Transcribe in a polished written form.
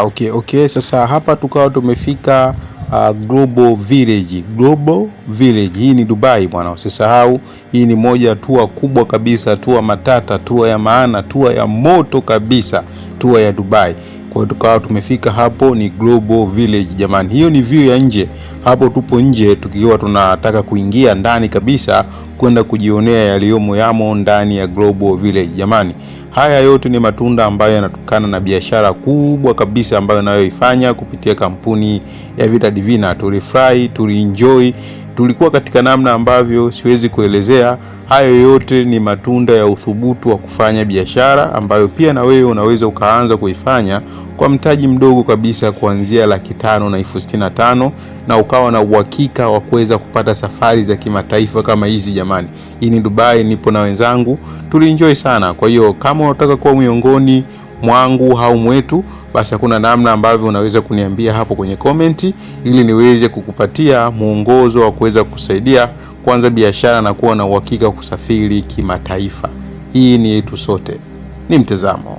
Okay. Sasa hapa tukawa tumefika Global Village. Global Village hii ni Dubai bwana, usisahau. Hii ni moja tour kubwa kabisa, tour matata, tour ya maana, tour ya moto kabisa, tour ya Dubai. Kwa hiyo tukawa tumefika hapo, ni Global Village jamani. Hiyo ni view ya nje. Hapo tupo nje tukiwa tunataka kuingia ndani kabisa kwenda kujionea yaliyomo yamo ndani ya Global Village jamani. Haya yote ni matunda ambayo yanatokana na biashara kubwa kabisa ambayo nayoifanya kupitia kampuni ya Vita Divina. Tulifurahi, tulienjoy, tulikuwa katika namna ambavyo siwezi kuelezea. Hayo yote ni matunda ya uthubutu wa kufanya biashara ambayo pia na wewe unaweza ukaanza kuifanya kwa mtaji mdogo kabisa kuanzia 565,000 na ukawa na uhakika wa kuweza kupata safari za kimataifa kama hizi jamani. Hii ni Dubai, nipo na wenzangu, tulienjoy sana. Kwa hiyo kama unataka kuwa miongoni mwangu au mwetu, basi hakuna namna ambavyo unaweza kuniambia hapo kwenye comment, ili niweze kukupatia mwongozo wa kuweza kusaidia kuanza biashara na kuwa na uhakika wa kusafiri kimataifa. Hii ni yetu sote, ni mtazamo.